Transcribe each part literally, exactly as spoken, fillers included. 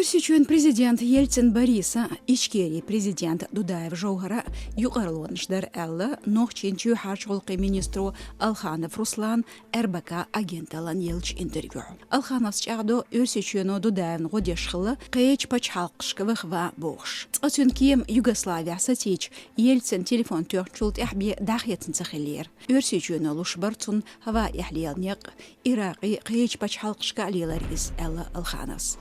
Оьрсийчоьнан президента Ельцин Бориса, Ичкерин президента Дудаев Жовхара юкъарлонаш дар аьлла, нохчийн чоьхьарчу гӀуллакхийн министро Алханов Руслана РБК агенталлина еллачу интервьюхь. Алхановс чӀагӀдо, Оьрсийчоьно Дудаевна гӀо деш хилла кхечу пачхьалкхашка ваха ван бохуш. Цкъа цуьнан кема Югославехь сацийча, Ельцина телефон тоьхначул тӀаьхьа бен дӀахецна ца хиллера. Оьрсийчоьно луш бара цунна хӀаваэхь лела некъ, Иракъе, кхечу пачхьалкхашка а лелара иза, аьлла Алхановс.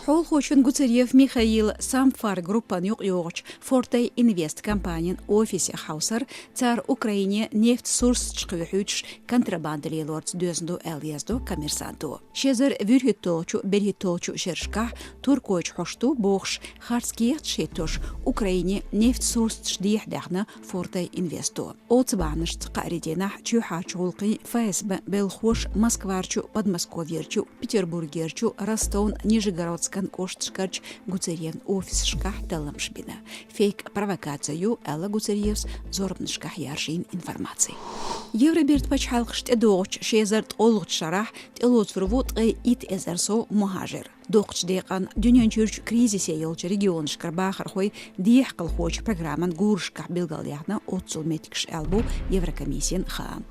Хьолахочун Гуцериев Михаила Самфар группана юкъайогӀучу Фортей Инвест компанин офисех хьовсар, цара Украине нефть сурсаташ кхевхьуьйтуш контрабанда лелорца доьзна ду аьлла, яздо Коммерсанто. Ши эзар вуьрхӀитталгӀачу, берхӀитталгӀачу шерашкахь туркойчу хьош ду бохуш харц кехаташ хӀиттош Украине нефть сурсаташ дехьа даьхна Фортей Инвесто. Оцу бахьанашца кхаарин дийнахь чоьхьарчу гӀуллакхийн ФСБ белхахоша Москварчу, Подмосковьерчу, Петербургерчу, Ростовн, Нижегородскан кӀошташкарчу Гуцериевн офисашкахь талламаш бина. Фейк провокаци ю, аьлла Гуцериевс зорбанашкахь яржийна информаци. Евробертан пачхьалкхашна тӀедогӀучу ши эзар ткъолгӀачу шарахь тӀелоцур ву ткъе итт эзар сов мухӀажир. Доккхачу декъана дуьнен чуьрчу кризисе йолчу регионашкара бахархой дехьакхалхочу программан гурашкахь билгалъяьхна оццул меттигаш аьлла бу Еврокомиссин хаам.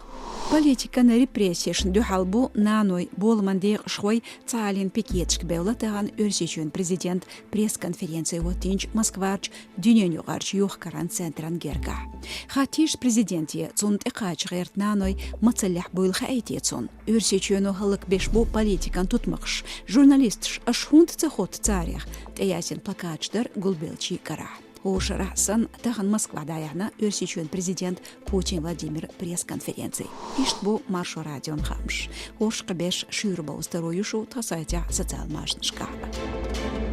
Политикан репрессешна дуьхьал бу наной боламан декъашхой цхьааллин пикеташка бевлла тахана Оьрсийчоьнан президента пресс-конференци хӀоттийначу Москварчу дуьненаюкъарчу йохкаран центран гергахь. Хаттийча президенте, цунна тӀекхача гӀерта наной мацаллехь буйла хаьий те цунна? Оьрсийчоьно хӀаллакбеш бу политикан тутмакхаш, журналисташ, аша хӀунда ца хотту царех? ТӀеяздина плакаташ дара гулбеллачийн карахь. ХӀора шарахь санна, тахана Москвахь дӀаяьхьна Оьрсийчоьнан президента Путин Владимиран пресс-конференци. Иштта бу Маршо радион хаамаш. ХӀорш кхин берш шуьйра бовза таро ю шу тхан сайтехь, социал машанашкахь.